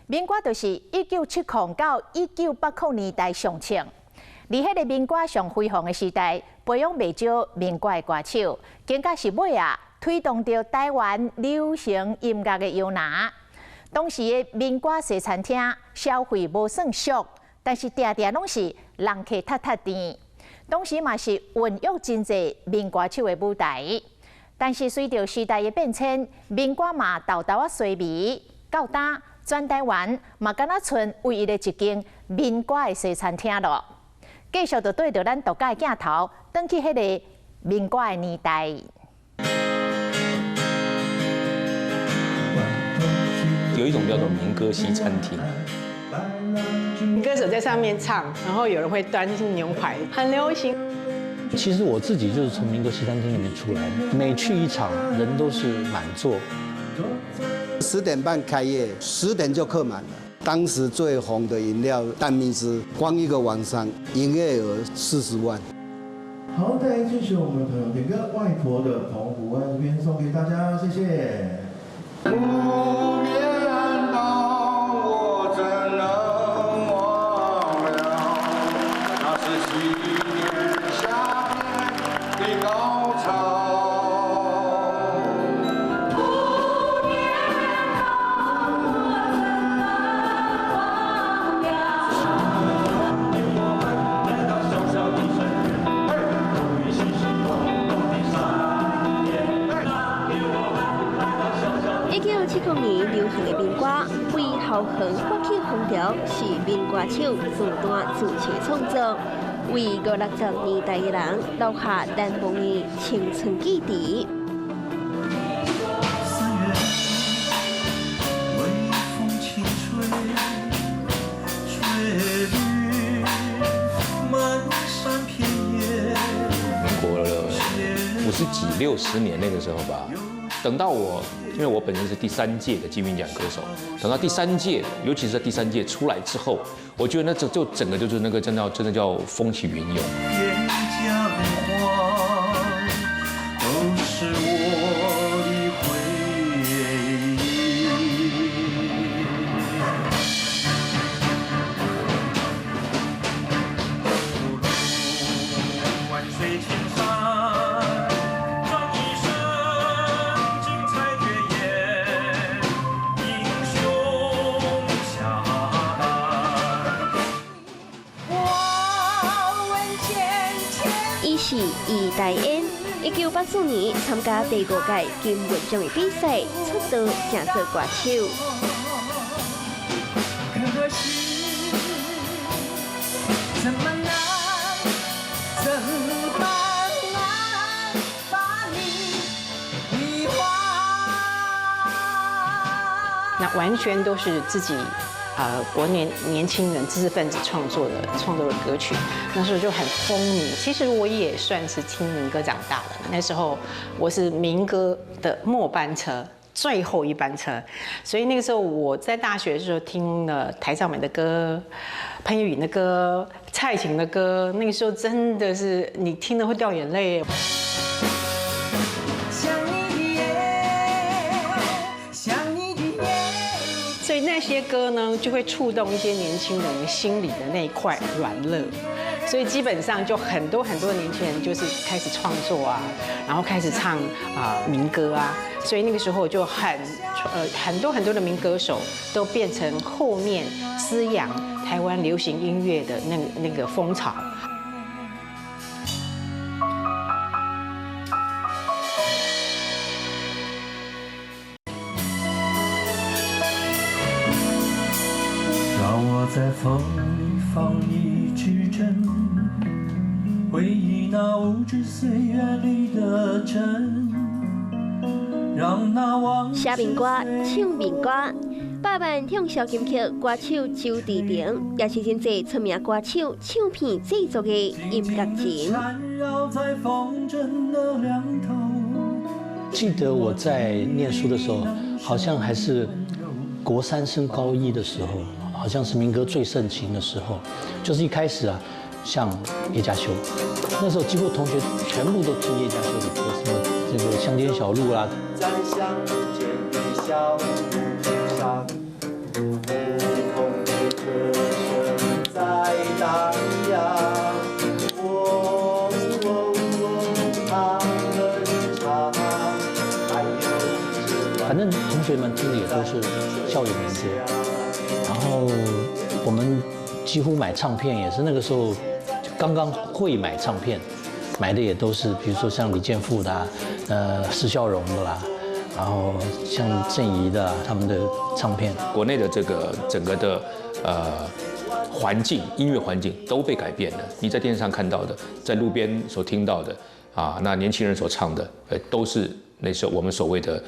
民歌就是1970到1980年代上盛。伫彼个民歌上辉煌的时代，培养袂少民歌的歌手，更加是尾仔推动著台湾流行音乐的摇篮。当时的民歌西餐厅消费无算俗，但是定定拢是人客塞塞甜。当时嘛是孕育真济民歌手的舞台。但是随著时代的变迁，民歌嘛沓沓仔衰微，到今全台湾嘛敢若賰唯一的一间民歌的西餐厅囉。继续就对著咱独家的镜头，转去彼个民歌的年代。有一种叫做民歌西餐厅，歌手在上面唱，然后有人会端牛排，很流行。其实我自己就是从民歌西餐厅里面出来的，每去一场，人都是满座。10点半开业，10点就客满了。当时最红的饮料蛋蜜汁，光一个晚上营业额40万。好，再来这首我们的朋友点歌《外婆的澎湖湾》这边送给大家，谢谢。不眠到我怎能忘了？那是7年夏天的高潮。不眠到我怎能忘了？我们来到小小的深渊，终于细细动动的山巅。那年我们来到小小的。1970年流行的民歌，为后援发起风潮，是民歌手自弹自唱创作，为五六十年代的人留下难忘的青春记忆。 3月，微风轻吹，吹绿满山遍野。过了50几60年那个时候吧，等到我，因为我本身是第三届的金韵奖歌手，等到第三届，尤其是在第三届出来之后，我觉得那这就整个就是那个真的叫风起云涌。边疆花，都是我的回忆。万水千山，转一身，精彩绝艳，英雄侠胆。我问前前。伊是余大烟，1984年参加第五届金韵奖的比赛，出道成做歌手。可惜，怎么难，怎么难把你遗忘？那完全都是自己，国内年轻人知识分子创作的歌曲，那时候就很风靡。其实我也算是听民歌长大的，那时候我是民歌的末班车，最后一班车，所以那个时候我在大学的时候听了邰肇美的歌、潘越云的歌、蔡琴的歌，那个时候真的是你听了会掉眼泪。想你的夜，想你的夜。所以那些歌呢，就会触动一些年轻人心里的那一块软肋，所以基本上就很多很多年轻人就是开始创作啊，然后开始唱啊民歌啊，所以那个时候就很多很多的民歌手都变成后面滋养台湾流行音乐的那个风潮。让我在风里放一支针，回忆那无知岁月里的真，让那往写民歌、唱民歌，百万畅销金曲歌手周治平，也是真济出名歌手唱片制作的音乐人。缠绕在风筝的两头。记得我在念书的时候，好像还是国三升高一的时候，好像是民歌最盛行的时候，就是一开始啊，像叶佳修，那时候几乎同学全部都听叶佳修的歌，什么这个乡间小路啦。在乡间的小路上，反正同學們聽的也都是校園民歌，然後我們幾乎買唱片也是那個時候剛剛會買唱片，買的也都是比如說像李健富的啊，施孝榮的啦，然後像鄭怡的他們的唱片。國內的這個整個的環境，音樂環境都被改變了。你在電視上看到的，在路邊所聽到的啊，那年輕人所唱的，都是那時候我們所謂的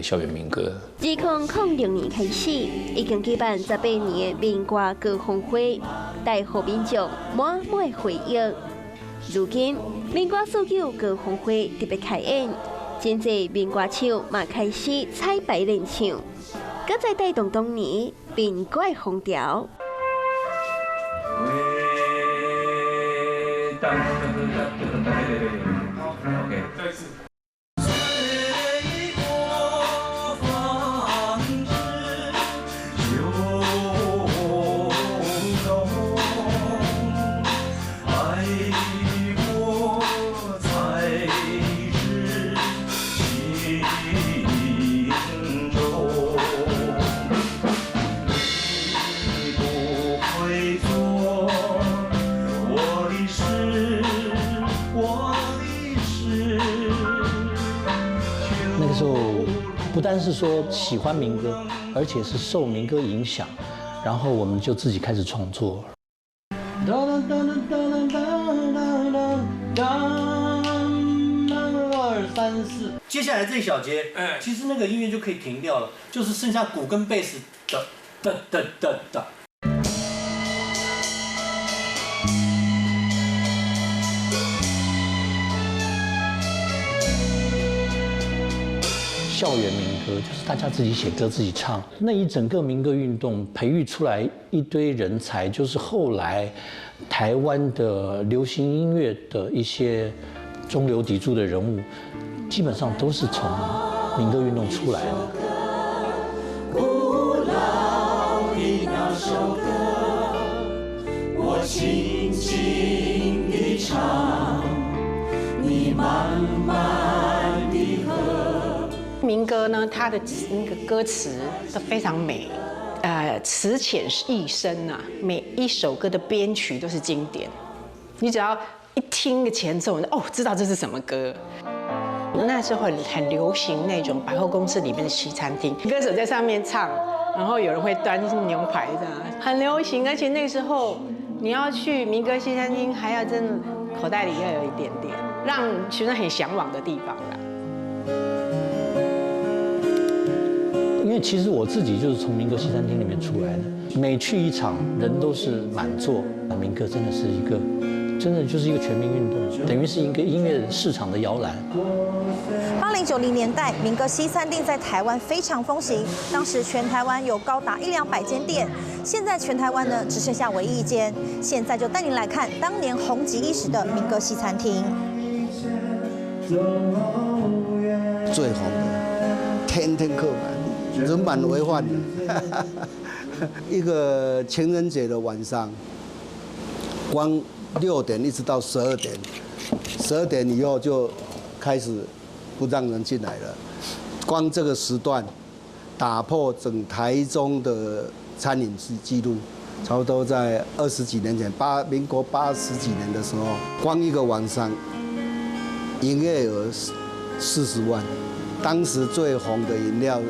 校園民歌。自2006年開始，已經舉辦18年的民歌高峰會，帶予民眾滿滿回憶。如今民歌49高峰會特別開演，真濟民歌手嘛開始彩排練唱，閣再帶動當年民歌的風潮。那個時候，不單是說喜歡民歌，而且是受民歌影響，然後我們就自己開始創作。2、3、4，接下來這一小節，其實那個音樂就可以停掉了，就是剩下鼓跟貝斯的的的的的。校園民歌就是大家自己寫歌自己唱，那一整個民歌運動培育出來一堆人才，就是後來台灣的流行音樂的一些中流砥柱的人物，基本上都是從民歌運動出來的。古老的那首歌，我輕輕地唱，你慢慢地喝。民歌呢，它的那個歌詞都非常美，詞淺意深啊，每一首歌的編曲都是經典。你只要一聽個前奏，哦，知道這是什麼歌。那時候很流行那種百貨公司裡面的西餐廳，歌手在上面唱，然後有人會端牛排這樣，很流行。而且那時候你要去民歌西餐廳，還要真的口袋裡要有一點點，讓學生很嚮往的地方啦。因為其實我自己就是從民歌西餐廳裡面出來的，每去一場人都是滿座。民歌真的是一個，真的就是一個全民運動，等於是一個音樂市場的搖籃。80、90年代，民歌西餐廳在台灣非常風行，當時全台灣有高達100-200間店，現在全台灣呢只剩下唯一一間。現在就帶您來看當年紅極一時的民歌西餐廳。最紅的，天天客滿。人滿為患。一個情人節的晚上，光6點一直到12點，12點以後就開始不讓人進來了。光這個時段，打破整台中的餐飲記錄，差不多在20幾年前，民國80幾年的時候，光一個晚上，營業額40萬。當時最紅的飲料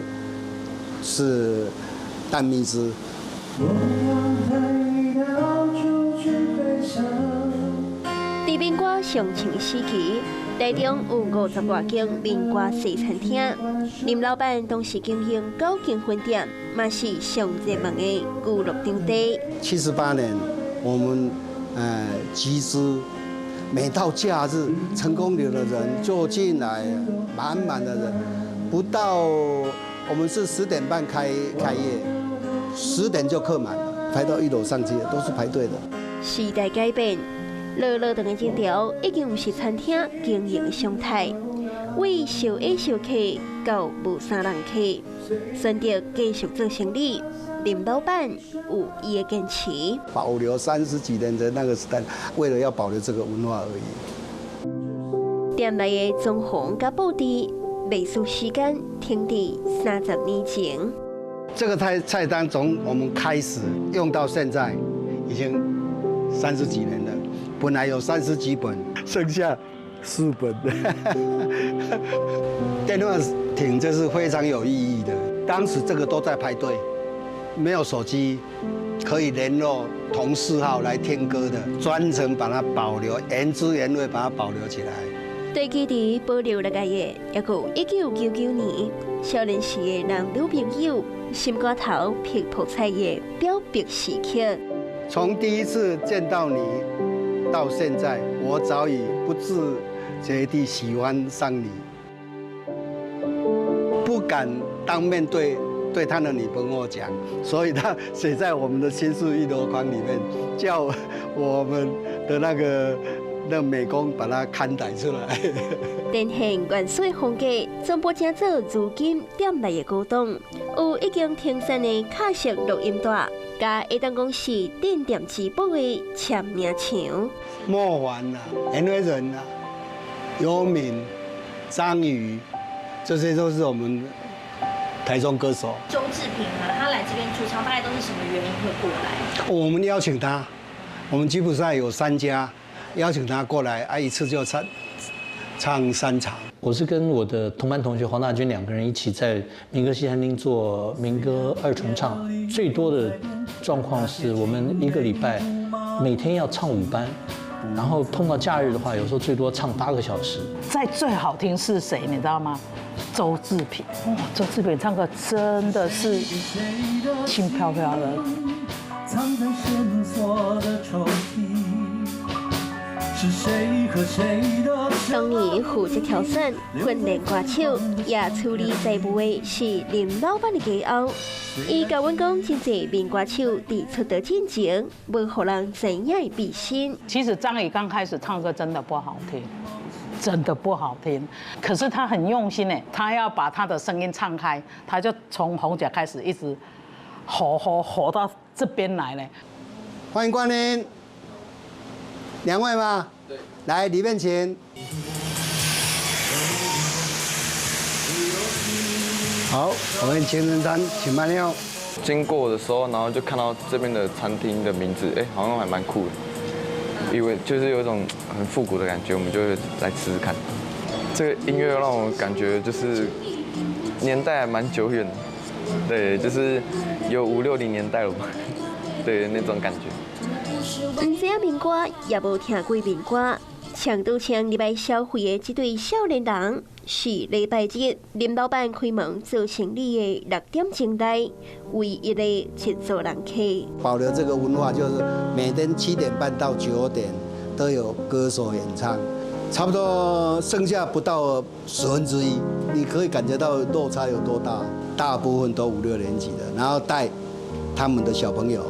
是蛋蜜汁。佇民歌上盛時期，台中有50多間民歌西餐廳，林老闆當時經營9間分店，嘛是上熱門的娛樂場地。78年，我們集資，每到假日，成功嶺的人就進來，滿滿的人，不到。我們是10點半開業，10點就客滿了，排到1樓上去都是排隊的。時代改變，落落長的人潮已經毋是餐廳經營的常態，為小矮小客到無三人客，選擇繼續做生意，林老板有伊的堅持，保留30幾年的那個時代，為了要保留這個文化而已。店內的裝潢佮布置，賣書時間停佇30年前。這個菜單從我們開始用到現在，已經30幾年了。本來有30幾本，剩下4本。電話亭這是非常有意義的。當時這個都在排隊，沒有手機可以聯絡同事號來聽歌的，專程把它保留，原汁原味把它保留起來。對基地保留落來的，抑閣有1999年少年時的男女朋友心肝頭拍噗彩的表白時刻。從第一次見到你到現在，我早已不自覺地喜歡上你，不敢當面對他的女朋友講，所以他寫在我們的心事一籮筐裡面，叫我們的那美工把它刊載出來。呈現原始風格，全部成做如今店內的古董，有已經停產的卡式錄音帶，佮會當講是鎮店之寶的簽名牆。莫凡啊，顏慧仁啊，游敏、張宇，這些都是我們台中歌手。周志平啊，他來這邊駐唱，大概都是什麼原因會過來？我們邀請他，我們吉普賽有3家，邀請他過來啊，一次就唱3場。我是跟我的同班同學黃大軍兩個人一起在民歌西餐廳做民歌二重唱，最多的狀況是我們一個禮拜每天要唱5班。然後碰到假日的話，有時候最多唱8個小時。在最好聽是誰，你知道嗎？周志平。哇，周志平唱歌真的是輕飄飄的。當年負責挑選、訓練歌手，也處理財務的是林老闆的家後。伊共阮講，真濟民歌手佇出道進前，無予人知影的秘辛。其實張宇剛開始唱歌真的不好聽，真的不好聽。可是他很用心呢，他要把他的聲音唱開，他就從紅甲開始一直吼吼吼到這邊來呢。歡迎光臨。兩位嗎？對。來，裡面請。好，我們情人餐，請慢用。經過的時候，然後就看到這邊的餐廳的名字，哎，好像還蠻酷的，以為就是有一種很復古的感覺，我們就會來吃吃看。這個音樂讓我感覺就是年代還蠻久遠的，對，就是有50、60年代了吧，對，那種感覺。毋知影民歌，也無聽過民歌。唱拄唱入來消費的這對少年人，是禮拜日林老闆開門做生意的6點鐘內唯一的一組人客。保留這個文化，就是每天7點半到9點都有歌手演唱，差不多剩下不到1/10，你可以感覺到落差有多大。大部分都5、6年級的，然後帶他們的小朋友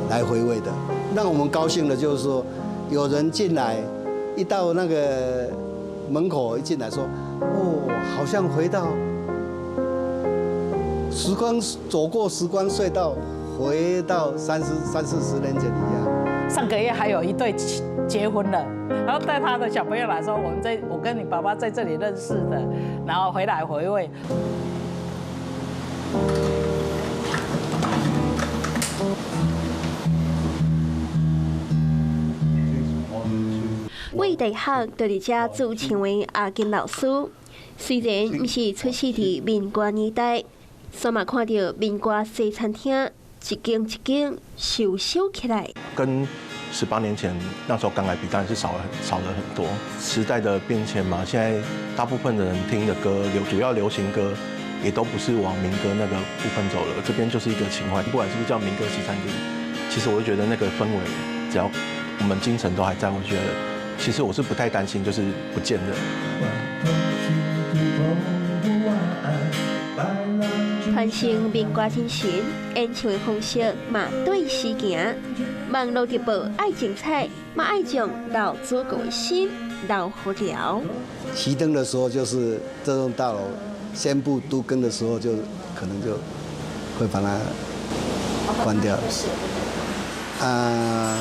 來回味的。讓我們高興的就是說，有人進來，一到那個門口一進來說，哦，好像回到時光，走過時光隧道，回到三四十年前一樣。上個月還有一對結婚了，然後帶他的小朋友來說，我跟你爸爸在這裡認識的，然後回來回味。魏大學就佇遮駐唱的阿金老師，雖然毋是出世佇民國年代，煞嘛看著民歌西餐廳一間一間收收起來。跟18年前那時候剛來比，當然是少了很多。時代的變遷嘛，現在大部分的人聽的歌，主要流行歌，也都不是往民歌那個部分走了。這邊就是一個情懷，不管是不是叫民歌西餐廳，其實我就覺得那個氛圍，只要我們精神都還在，我覺得。其實我是不太擔心，就是不見的。傳承民歌精神，演唱的方式嘛對時行。網路直播愛精彩，嘛愛將老祖國的心留予牢。熄燈的時候，就是這棟大樓宣布都更的時候，就可能就會把它關掉。啊，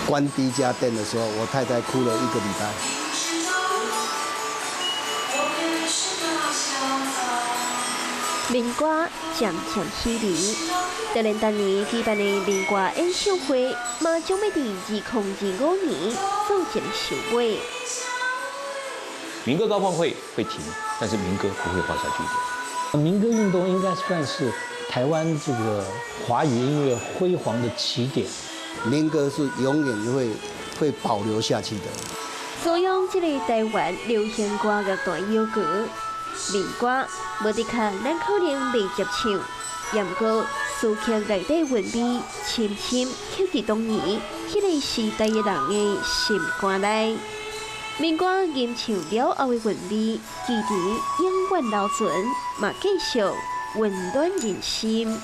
關第一家店的時候，我太太哭了一個禮拜。民歌漸漸稀微，就連當年舉辦的民歌演唱會，嘛將欲佇2025年做一个收尾。民歌高峰會會停，但是民歌不會畫下句點。民歌運動應該算是台灣這個華語音樂輝煌的起點。民歌是永遠會保留下去的。所用這個台灣流行歌樂壇搖歌。民歌無的確，咱可能袂接唱，也毋過詞曲內底韻味深深刻佇當年彼个時代的人的心肝內。民歌吟唱了後的韻味，其實永遠留存，嘛繼續溫暖人心。